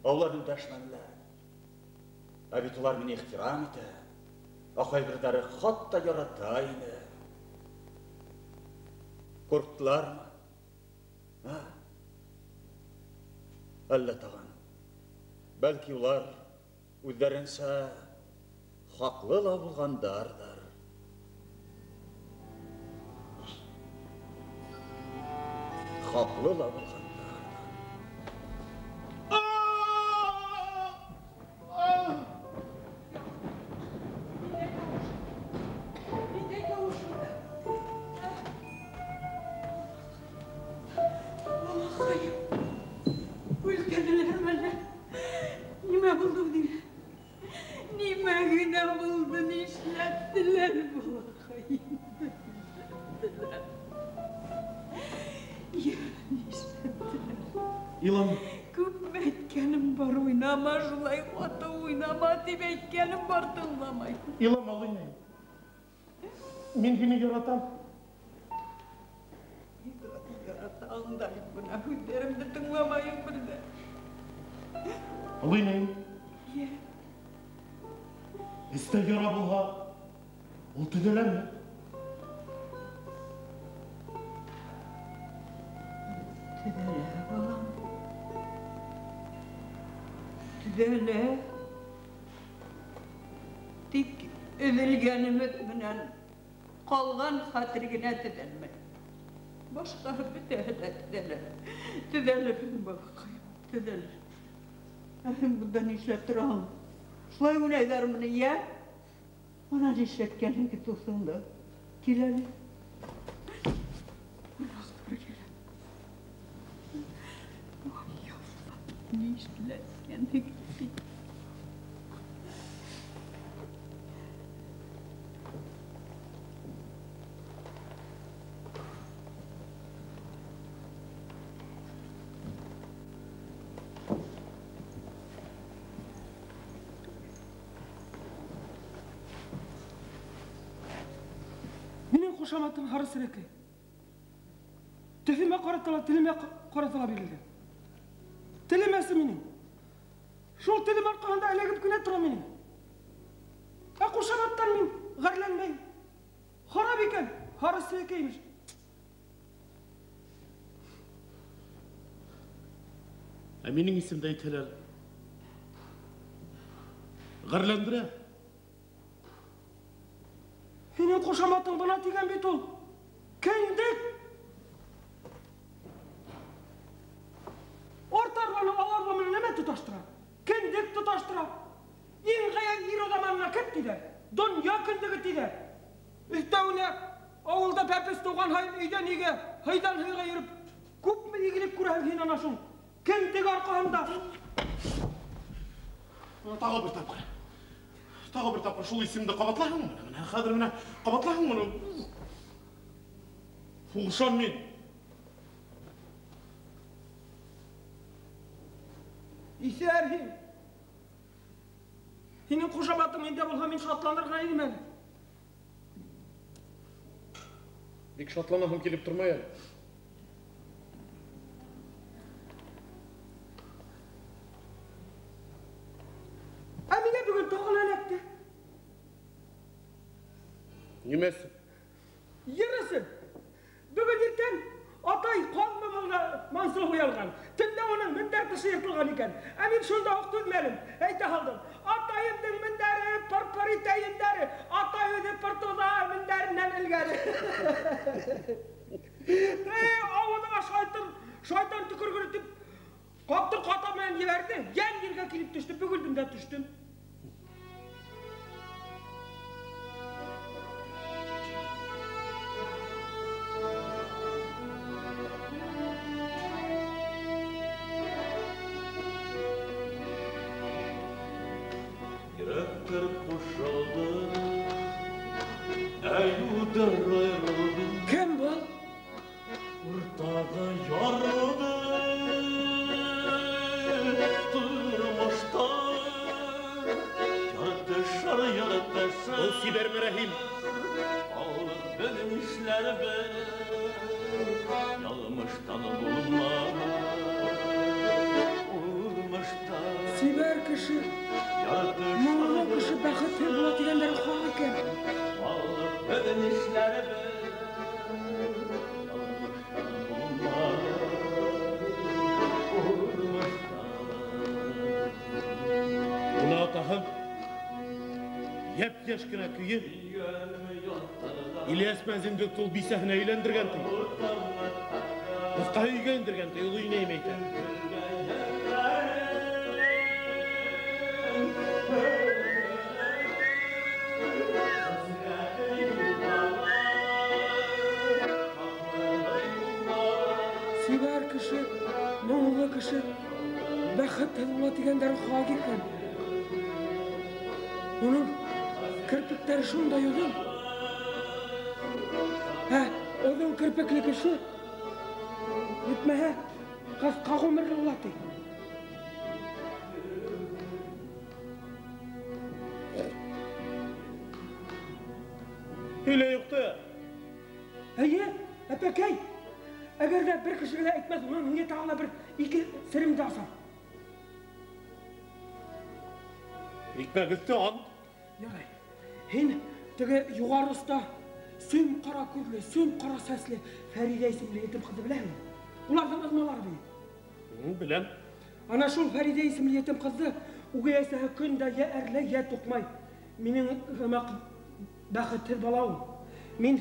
Ә улар өндәшмәнеләр. Ә бит улар мине ихтирам итә, ә ҡайберҙәре хатта ярата ине. Ҡурҡтылармы? Әллә тағын. Бәлки улар үҙҙәренсә хаҡлы ла булғандарҙыр. Хаҡлы ла булғандарҙыр. Ниндәй тауыш? Балаҡайым, үлтерҙеләрме әллә? Нимә булды үҙеңә? Нимә генә булды, нишләттеләр, балаҡайым? Нишләттеләр? Йә, нишләттеләр? Илам. Күпме әйткәнем бар, уйнама шулай ҡаты уйнама тип әйткәнем бар, тыңламай. Илама, олайнай. Мин һине яратам. Яратаң да, бына һүҙҙәремде тыңламайың бер ҙә. Олайнай. Йә. Эстә яра булһа, ул төҙәләме? Төҙәлә, балам. Төҙәлә. Тик өҙөлгән өмөт менән ҡалған хәтер генә төҙәлмәй. Башҡаһы бөтәһе лә төҙәлә. Төҙәлер, балаҡайым, төҙәлер. Ә һин бында нишләп тораһың? Шулай уйнайҙармы ни, йә? Бына нишләткәнһең дуҫыңды. Кил әле. Ой, нишләткәнһең бит. Минең ҡушаматым Һары Серәкәй. Төҫөмә ҡаратыла, телемә ҡаратыла бирелгән. Телем әсе минең. Шул телем арҡаһында эләгеп кенә тора минең. Ә ҡушаматтан мин ғәрләнмәйем. Харап Һары селәкәй имеш. Ә минең исемде әйтһәләр, ғәрләндерә. Һинең ҡушаматың бына тигән бит ул. Кендек. Арт арбаны ал арба менән нәмә тоташтыра? Кендек тоташтыра. Иң ғәйәр ир аҙаманына кем тиҙәр? Донъя кендеге тиҙәр. Өҫтәүенә ауылда бәпес тыуған һайын өйҙән өйгә, һыйҙан һыйға йөрөп, күпме игелек күрәһең һин ана шул кендек арҡаһында. Тағы бер тапҡыр. Тағы бер тапҡыр шул исемде ҡабатлаһың менә, менә хәҙер менә ҡабатлаһың моны. Һуғышам мин. Иҫәр һин. Һинең ҡушаматың миндә булһа, мин шатланыр ғына инем әле. Бик шатланаһым килеп тормай әле. Ә миңә бөгөн тағы ла эләкте. Нимәсе? Йырысы. Бөгөн иртән атай ҡаҙ мамығына мансылып уялған. Төндә уның мендәр тышы йыртылған икән. Ә мин шунда уҡ түҙмәнем. Әйтә һалдым. Атайымдың мендәре пыр-пыр итә ендәре. Атай үҙе пыр туҙа мендәренән элгәре. Эй, ауыҙыңа шайтан төкөргөрө тип ҡаптыр ҡата менән ебәрҙе. Йән ергә килеп төштө, бөгөлдөм дә төштөм. Йөрәктәр ҡушылды, ә юлдар айырылды. Кем был? Уртаға ярылды тормошта. Яртышар, яртышар. Был Сибәр Мәрәһим. Алып беҙ нишләрбеҙ, яҙмыштан булмаҫ, улмыштан. Сибәр кеше, моңло кеше бәхетһеҙ була тигәндәре хаҡ икән. Алып беҙ нишләрбеҙ, яҙмыштан булмаҫ, улмыштан. Уны атаһы йәп-йәш кенә көйө Ильяс менән Зиндек тул бисәһенә өйләндергән ти. Ҡыҫҡаһы өйгә индергән ти, ул инәйем әйтә. Сибәр кеше, моңло кеше бәхетһеҙ була тигәндәре хаҡ икән. Уның керпектәре шундай оҙон. Ә оҙон керпекле кеше етмәһә ҡыҫҡа ғүмерле була ти. Һөйлә юҡты. Эйе, әпәкәй. Әгәр ҙә бер кешегә лә әйтмәҫ, унан һиңә тағы ла бер ике серемде асам. Икмәк өҫтө ант. Ярай. Һин теге юғары оста сүм ҡара күҙле, сүм ҡара сәсле Фәриҙә исемле етем ҡыҙҙы беләһеңме? Уларҙың ыҙмалары бит. Беләм. Ана шул Фәриҙә исемле етем ҡыҙҙы үгәй әсәһе көн дә йә әрләй, йә туҡмай. Минең һымаҡ бәхетһеҙ бала ул. Мин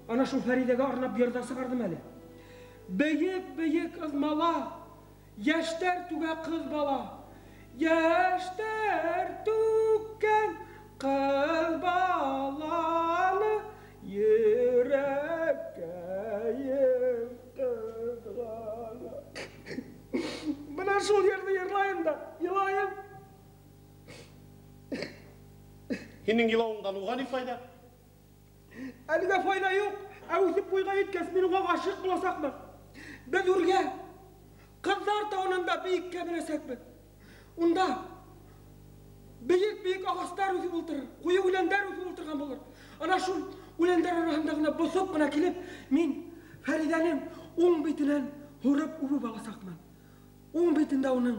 ана шул Фәриҙәгә арнап йыр ҙа сығарҙым әле. Бейек-бейек ыҙмала, йәштәр түгә ҡыҙ бала. Йәштәр түккән ҡыҙ баланы йөрәккәйем ҡыҙғана. Бына шул йырҙы йырлайым да, илайым. Һинең илауыңдан уға ни файҙа? Әлегә файҙа юҡ. Ә үҫеп буйға еткәс, мин уға ғашиҡ буласаҡмын. Беҙ үргә, ҡыҙҙар тауынан да бейеккә менәсәкбеҙ. Унда бейек-бейек ағастар үҫеп ултырыр, ҡуйы үләндәр үҫеп ултырған булыр. Ана шул үләндәр араһында ғына боҫоп ҡына килеп, мин Фәриҙәнең уң битенән һурып үбеп аласаҡмын. Уң битендә уның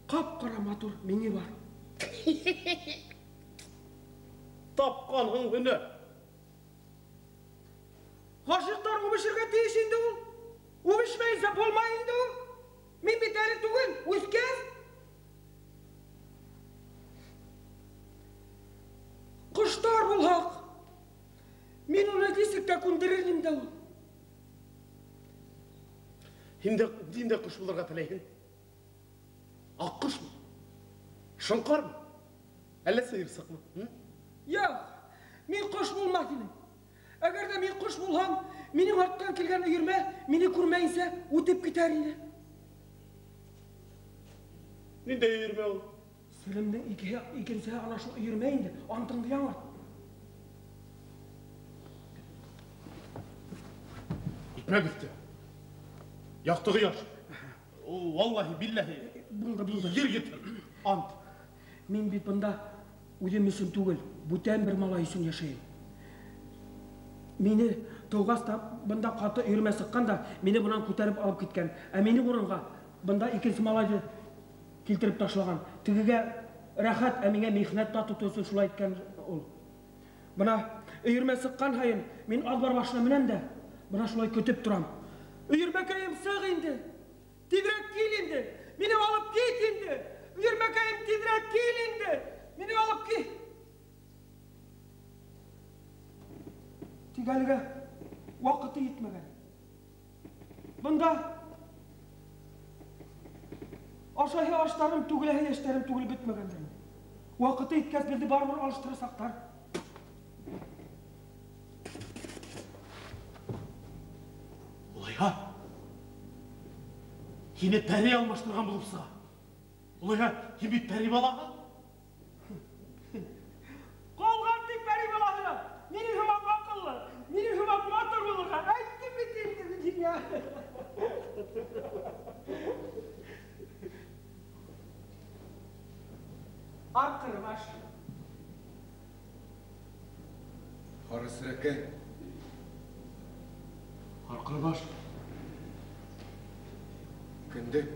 ҡап-ҡара матур миңе бар. Тапҡанһың һөнәр. үбешергә тейеш инде ул. Үбешмәйенсә булмай инде ул. Мин бит әле түгел, үҫкәс. Ҡоштар булһаҡ, мин уны нисек тә күндерер инем дә ул. Һин дә ҡош булырға теләйһең? Аҡ ҡошмо? Шоңҡармы? Әллә сыйырсыҡмы? Юҡ, мин ҡош булмаҫ инем. Әгәр ҙә мин ҡош булһам, минең арттан килгән өйөрмә мине күрмәйенсә үтеп китәр ине. Ниндәй өйөрмә ул? Серемдең икенсеһе ана шул өйөрмә инде, антыңды яңырт. Икмәк өҫтө. Яҡты ҡояш. Валлаһи, билләһи. Булды, булды. Ер етер. Ант. Мин бит бында үҙем өсөн түгел, бүтән бер малай өсөн йәшәйем. Мине тыуғас та бында ҡаты өйөрмә сыҡҡан да, мине бынан күтәреп алып киткән. Ә минең урынға бында икенсе малайҙы килтереп ташлаған. Тегегә рәхәт, ә миңә михнәт татыу өсөн шулай иткән ул. Бына өйөрмә сыҡҡан һайын мин аҙбар башына менәм дә, бына шулай көтөп торам. Өйөрмәкәйем, сыҡ инде. Тиҙерәк кил инде. Мине алып кит инде. Өйөрмәкәйем, тиҙерәк кил инде. Мине алып кит. Тик әлегә ваҡыты етмәгән. Бында ашайһы аштарым, түгеләһе йәштәрем түгел бөтмәгәндер. Ваҡыты еткәс, беҙҙе барыбер алыштырасаҡтар. Улайһа, һине пәрей алмаштырған булып сыға. Улайһа, һин бит пәрей балаһы. Ҡалған тик пәрей балаһына. Минең һымаҡ аҡыллы, минең һымаҡ матур булырға. Әйттем бит инде мин һиңә. Арҡырбаш. Һары серәкәй. Арҡырбаш. Кендек.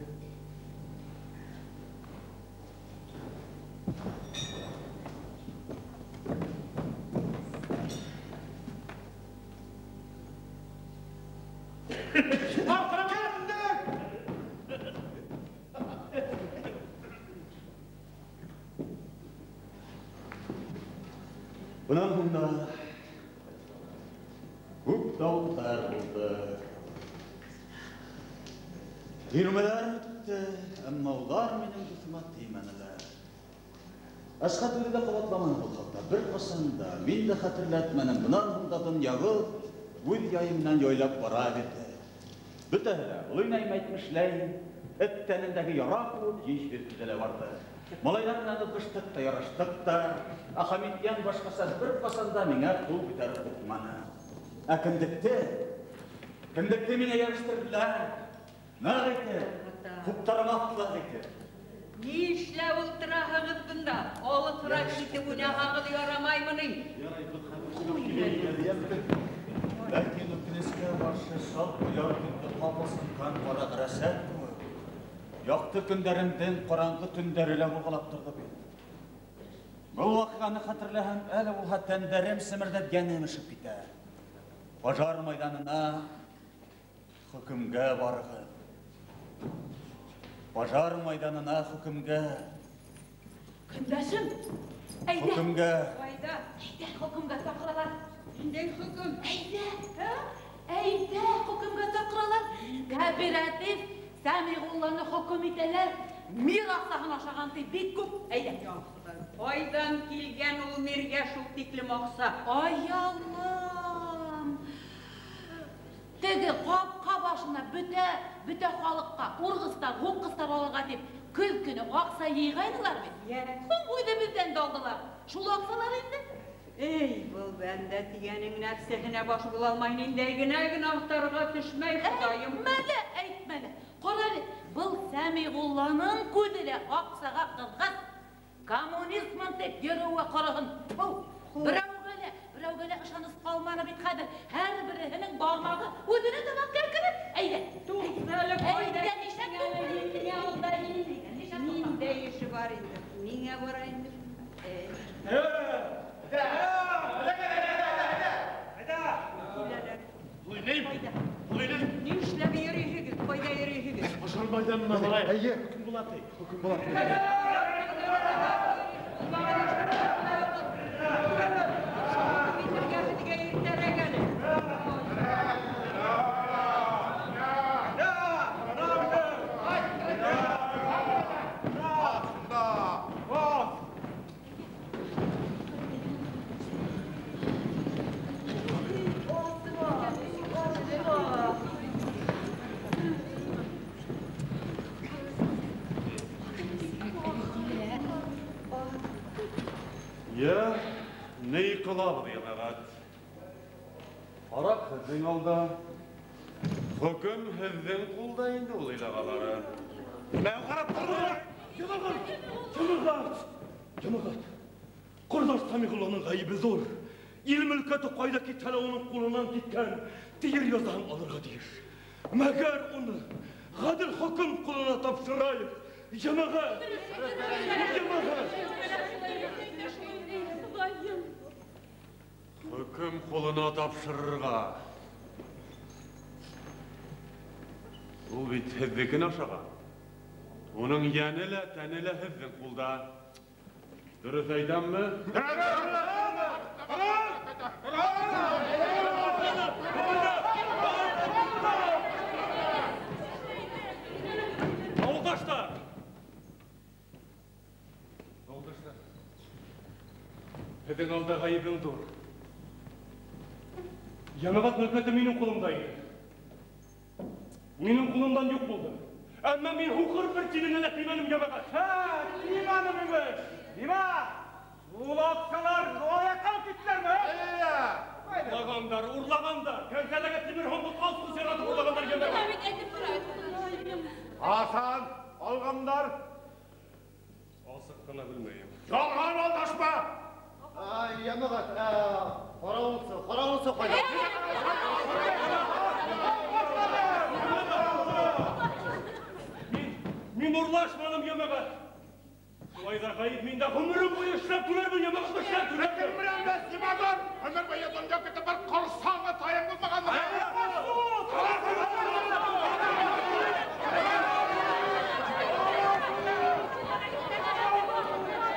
Бынан һуң да күп дауылдар булды. Өйөрмәләр үтте, әммә улар минең дуҫыма теймәнеләр. Әсхәт үҙе лә ҡабатламаны был хаҡта бер ҡасан да, мин дә хәтерләтмәнем. Бынан һуң да донъябыҙ үҙ яйы менән яйлап бара бирҙе. Бөтәһе лә, оло инәйем әйтмешләй, эт тәнендәге яра кеүек еш төҙәлә барҙы. Малайҙар менән уҡыштыҡ та, яраштыҡ та, ә Хәмитйән башҡаса бер ҡасан да миңә ҡул күтәреп һуҡманы. Ә кендекте миңә йәбештерҙеләр. Ныҡ итеп, ҡуптармаҫлыҡ итеп. Ни эшләп ултыраһығыҙ бында? Алыҫыраҡ китеп уйнаһағыҙ ярамаймы ни? Ләкин үкенескә ҡаршы саҡ уяу көндө ҡапыл сыҡҡан ҡара ғәрәсәт кеүек яҡты көндәремдең ҡараңғы төндәре лә булғылап торҙо бит. Был ваҡиғаны хәтерләһәм, әле булһа тәндәрем семерҙәп йәнем өшөп китә. Пожар майҙанына хөкөмгә барығыҙ. Пожар майҙанына хөкөмгә. Көндәшем, әйҙә. Хөкөмгә. Ҡайҙа? Әйҙә, хөкөмгә саҡыралар. Ниндәй хөкөм? Әйҙә, әйҙә, хөкөмгә саҡыралар. Кооператив Сәмиғулланы хөкөм итәләр. Мир аҡсаһын ашаған ти бик күп. Әйҙә. Ҡайҙан килгән ул миргә шул тиклем аҡса? Ай, Аллам! Теге ҡапҡа башына бөтә халыҡҡа урғыстар, һуҡҡыстар алырға тип көҙ көнө аҡса йыйғайнылар бит. Һуң үҙебеҙҙән дә алдылар. Шул аҡсалар инде. Эй, был бәндә тигәнең нәфсеһенә баш була алмай, ниндәй генә гөнаһтарға төшмәй, Хоҙайым. Әйтмә лә, әйтмә лә. Ҡара әле, был Сәмиғулланың күҙе лә аҡсаға ҡыҙғас, коммунистмын тип йөрөүе ҡороһон. Был берәүгә лә ышаныс ҡалманы бит хәҙер. Һәр береһенең бармағы үҙенә табан кәкре. Әйҙә. Туҡта әле, ҡайҙа Әйҙә, нишләп киттең әле? туҡта? Ниңә унда инде? Нишләп туҡта? Ниндәй эше бар инде? Ниңә бара инде? Эй. Әйләйем. Ни эшләп йөрөйһөгөҙ? Ҡайҙа йөрөйһөгөҙ? Пожар майҙанына барайыҡ. Әйе, хөкөм була ти. Хөкөм була. Я, ни ҡылабыҙ, йәмәғәт? Араҡ һеҙҙең алда, хөкөм һеҙҙең ҡулда инде ул илағалары. Мә ҡарап торҙоҡ! Йәмәғәт! Йәмәғәт! Йәмәғәт! Ҡорҙаш Сәмиғулланың ғәйебе ҙур. Ил мөлкәте ҡайҙа китһә лә уның ҡулынан киткән тиер язаһын алырға тейеш. Мәгәр уны ғәдел хөкөм ҡулына тапшырайыҡ. Йәмәғәт! Йәмәғәт! Хөкөм ҡулына тапшырырға. Ул бит һеҙҙекен ашаған. Уның йәне лә, тәне лә һеҙҙең ҡулда. Дөрөҫ әйтәмме? Ауылдаштар! Ауылдаштар! Һеҙҙең алда ғәйебем ҙур. Йәмәғәт мөлкәте минең ҡулымда ине. Минең ҡулымдан юҡ булды. Әммә мин һуҡыр бер тиненә лә теймәнем, йәмәғәт. Һә, теймәнем имеш. Нимә? Ул аҡсалар аяҡҡа алып киттеләрме? Урлағандар, урлағандар. Кәнсәләгә тимер һандыҡ асҡыс яратып урлағандар, йәмәғәт. Асан, алғандар. Асыҡ ҡына белмәйем. Ялған алдашма! Ай, йәмәғәт, ҡарауылсы, ҡарауылсы ҡайҙа? Мин урлашманым, йәмәғәт. Шулай ҙа ғәйеп миндә ғүмерем буйы эшләп түләрмен, йәмәғәт, эшләп түләрмен. Кем белән Симазар? Ғүмер буйы донъя көтөп бер ҡорсаңы тайың булмаған.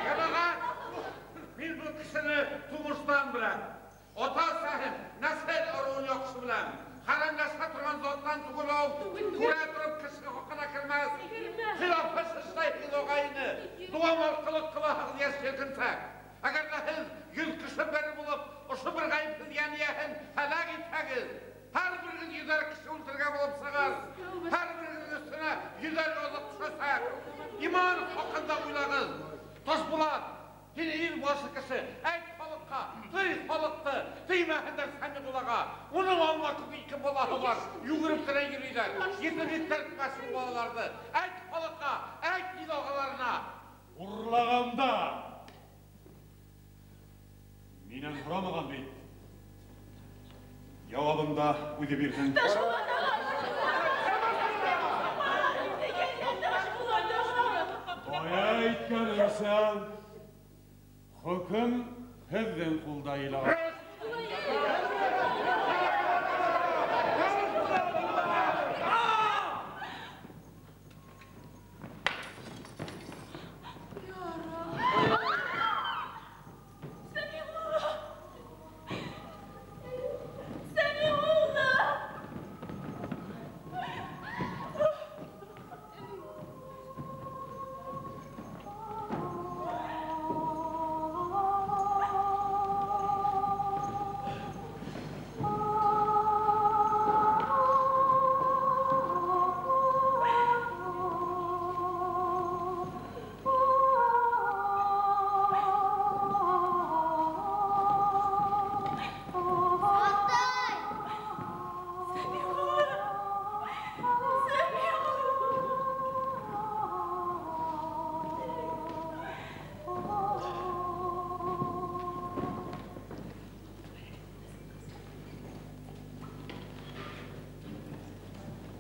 Йәмәғәт, мин был кешене тумыштан беләм. Ата әсәһен, нәҫел ырыуын яҡшы беләм. Хәрәмләшә торған заттан түгел ул. Күрә тороп кеше хаҡына кермәҫ. Хилаф эшләйһегеҙ ағайыны. Дуамал ҡылыҡ ҡылаһығыҙ йәш елкенсәк. Әгәр ҙә һеҙ 100 кеше бер булып, ошо бер ғәйепһеҙ йән эйәһен һәләк итһәгеҙ, һәр берегеҙ йөҙәр кеше үлтергән булып сығыр. Һәр берегеҙ өҫтөнә йөҙәр яҙыҡ төшәсәк. Иман хаҡында уйлағыҙ. Ташбулат, һин ил башы кеше, әйт халыҡҡа, тый халыҡты, теймәһендәр Сәмиғуллаға. Уның алма күк ике балаһы бар, йүгереп кенә йөрөйҙәр. Етеп еттермәҫ шул балаларҙы. Әйт халыҡҡа, әйт ил ағаларына. Урлағанда минән һорамаған бит. Яуабын да үҙе бирһен. Бая әйткәнемсә, хөкөм һеҙҙең ҡулда, илаға.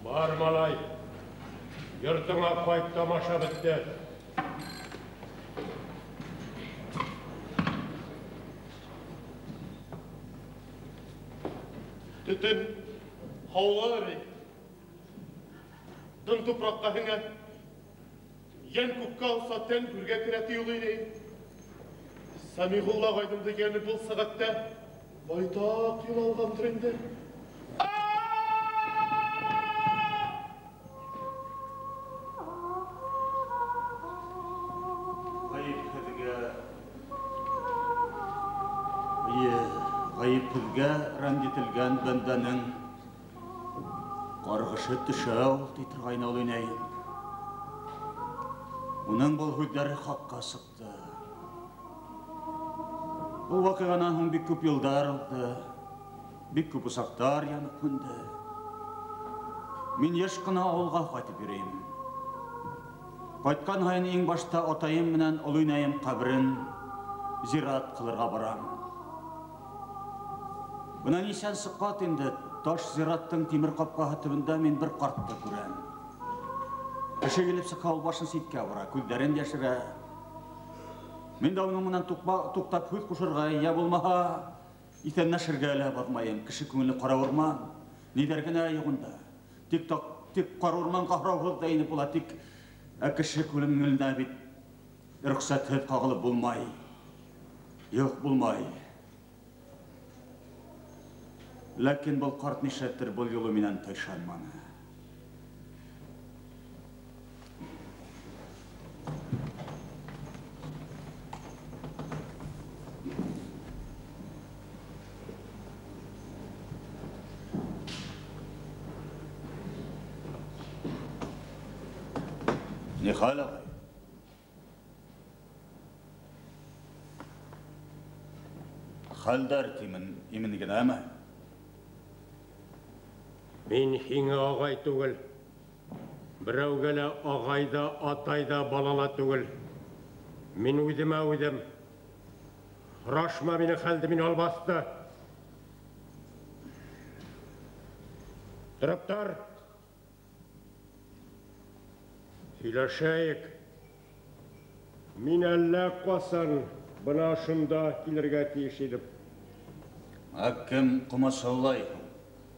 Бар, малай, йортоңа ҡайт, тамаша бөттө. Төтөн Һаулар эри. Дым тупраққа һеңә. Йән күккә алса, тән гүргә керә ти ул инәй. Сәмиғулла ағайҙың йәне был сәғәттә байтаҡ юл алғандыр инде. Ғәйепһеҙгә рәнйетелгән бәндәнең ҡарғышы төшә ул, ти торғайны ул инәйем. Уның был һүҙҙәре хаҡҡа сыҡты. Был ваҡиғанан һуң бик күп йылдар уҙҙы, бик күп усаҡтар янып һүнде. Мин йыш ҡына ауылға ҡайтып йөрөйөм. Ҡайтҡан һайын иң башта атайым менән оло инәйем ҡәберен зират ҡылырға барам. Бына нисәнсе ҡат инде таш зираттың тимер ҡапҡаһы төбөндә мин бер ҡартты күрәм. Кеше килеп сыҡһа, ул башын ситкә бора, күҙҙәрен йәшерә. Мин дә уның менән туҡтап һүҙ ҡушырға, йә булмаһа иҫәнләшергә лә баҙмайым. Кеше күңеле ҡара урман, ниҙәр генә юҡ унда. Тик ҡара урманға һорауһыҙ ҙа инеп була, тик ә кеше күңеленә бит рөхсәтһеҙ ҡағылып булмай. Юҡ, булмай. Ләкин был ҡарт нишләптер был юлы минән тайшанманы. Ни хәл, ағай? Хәлдәр тимен, имен генәме? Мин һиңә ағай түгел. Берәүгә лә ағай ҙа, атай ҙа, бала ла түгел. Мин үҙемә үҙем. Һорашма минең хәлде, мин албасты. Тороп тор. Һөйләшәйек. Мин әллә ҡасан бына шунда килергә тейеш инем. Ә кем ҡомасаулай?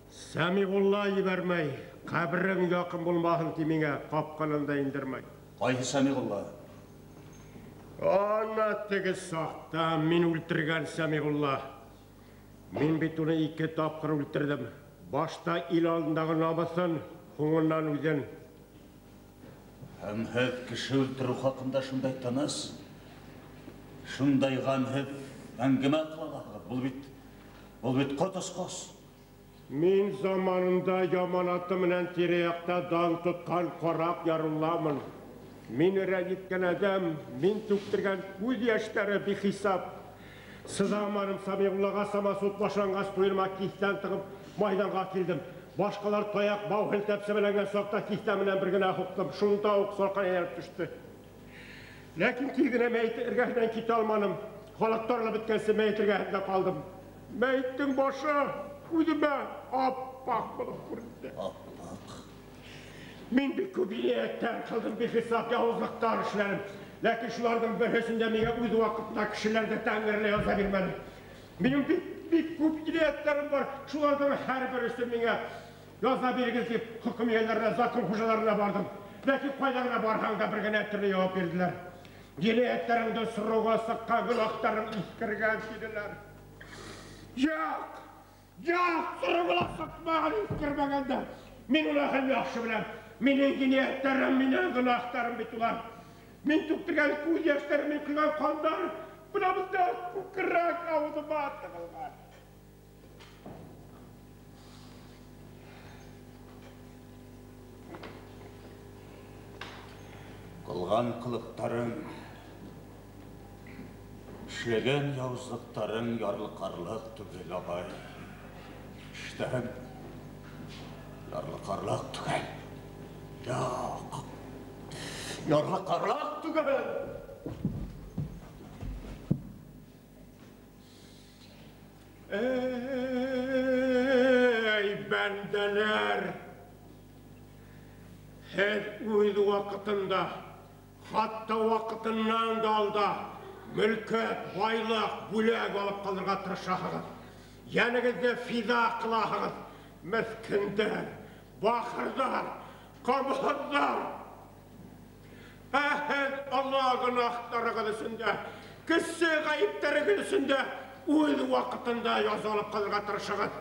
Сәмиғулла ебәрмәй, ҡәберең яҡын булмаһын ти миңә, ҡапҡанын да индермәй. Ҡайһы Сәмиғулла? Ана теге саҡта мин үлтергән Сәмиғулла. Мин бит уны 2 тапҡыр үлтерҙем. Башта ил алдындағы намыҫын, һуңынан үҙен. Һәм һеҙ кеше үлтереү хаҡында шундай тыныс, шундай ғәмһеҙ әңгәмә ҡыла алаһығыҙ. Был бит ҡот осҡос. Мин заманында яманаты менән тирә-яҡта дан тотҡан ҡараҡ Ярулламын. Мин рәнйеткән әҙәм, мин түктергән күҙ йәштәре бихисап. Сыҙаманым, Сәмиғуллаға самосуд башланғас, ҡуйырма киҫтән тығып майҙанға килдем. Башҡалар таяҡ бау һелтәп сәбәләнгән саҡта киҫтә менән бер генә һуҡтым. Шунда уҡ салҡан әйләнеп төштө. Ләкин тиҙ генә мәйет эргәһенән китә алманым. Халыҡ таралып бөткәнсе мәйет эргәһендә ҡалдым. Мәйеттең башы үҙемә аппаҡ булып күренде. Аппаҡ. Мин бик күп енәйәттәр ҡылдым, бихисап яуызлыҡтар эшләнем. Ләкин шуларҙың береһендә миңә үҙ ваҡытында кешеләр дә тәңгәрләй яза бирмәне. Минең бик күп енәйәттәрем бар. Шуларҙың һәр береһе миңә яза бирегеҙ тип хөкөм эйәләренә, закон хужаларына барҙым. Ләкин ҡайҙа ғына барһаң да бер генә төрлө яуап бирҙеләр. Енәйәттәреңде сороға сыҡҡан гөнаһтарың иҫкергән тинеләр. Юҡ! Юҡ, сороға ла сыҡмаған, иҫкермәгән дә. Мин уны һәм яҡшы беләм. Минең енәйәттәрем, минең гөнаһтарым бит улар. Мин түктергән күҙ йәштәрем, мин ҡойған ҡандар бына бында күкрәк ауыҙыма тығылған. Ҡылған ҡылыҡтарың, эшләгән яуызлыҡтарың ярлыҡарлыҡ түгел, ағай. Эштән ярлыҡарлыҡ түгел. Юҡ, ярлыҡарлыҡ түгел. Эй, бәндәләр! Һеҙ үҙ ваҡытында, хатта ваҡытынан да алда, мөлкәт, байлыҡ, бүләк алып ҡалырға тырышаһығыҙ. Йәнегеҙҙе фиҙа ҡылаһығыҙ. Меҫкендәр, бахырҙар, ҡамһыҙҙар. Ә һеҙ оло гонаһтарығыҙ өсөн дә, кесе ғәйептәрегеҙ өсөн дә үҙ ваҡытында язалап ҡалырға тырышығыҙ.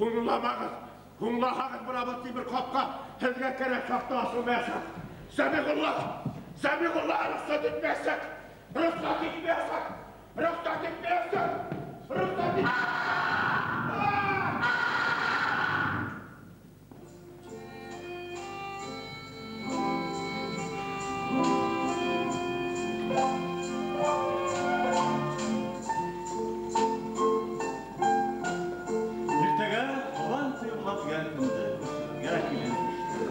Һуңламағыҙ, һуңлаһағыҙ бына был тимер ҡапҡа һеҙгә кәрәк саҡта асылмаясаҡ. Сәмиғулла, Сәмиғулла, рөхсәт итмәйәсәк, рөхсәт итмәйәсәк, рөхсәт итмәйәсәк, рөхсәт итмәйәсәк. Иртәгә һабан туйы була тигән көндө күсергә килен төштө.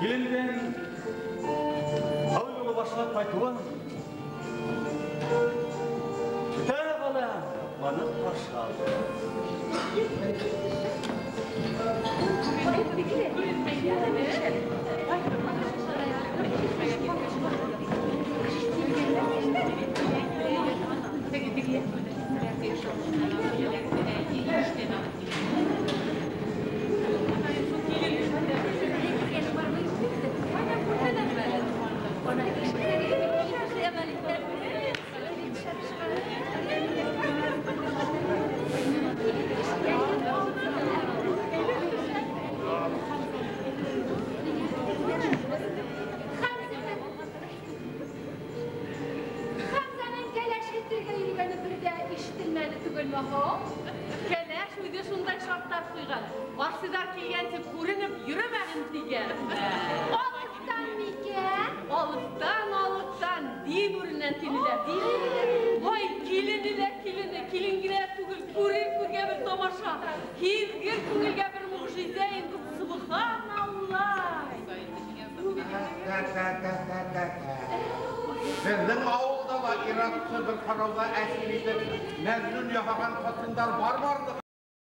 Килендең тау юлы башлап ҡайтыуын бөтә бала ҡыуанып ҡаршы алды. Хәмзәнең кәләш итергә йөрөгәне бер ҙә ишетелмәне түгелме һуң? Кәләш үҙе шундай шарттар ҡуйған. Арсыҙар килгәнсе күренеп йөрөмәһен тигән. Алыҫтан микән? Алыҫтан, алыҫтан, дин үренән тинеләр. Ай, килене лә килене, килен генә түгел, күрер күҙгә бер тамаша, һиҙгер күңелгә бер мөғжизә инде, субханаллаһ. Беҙҙең ауылда ла ир-атты бер ҡарауҙа әсир итеп, мәжнүн яһаған ҡатындар бар барлығы.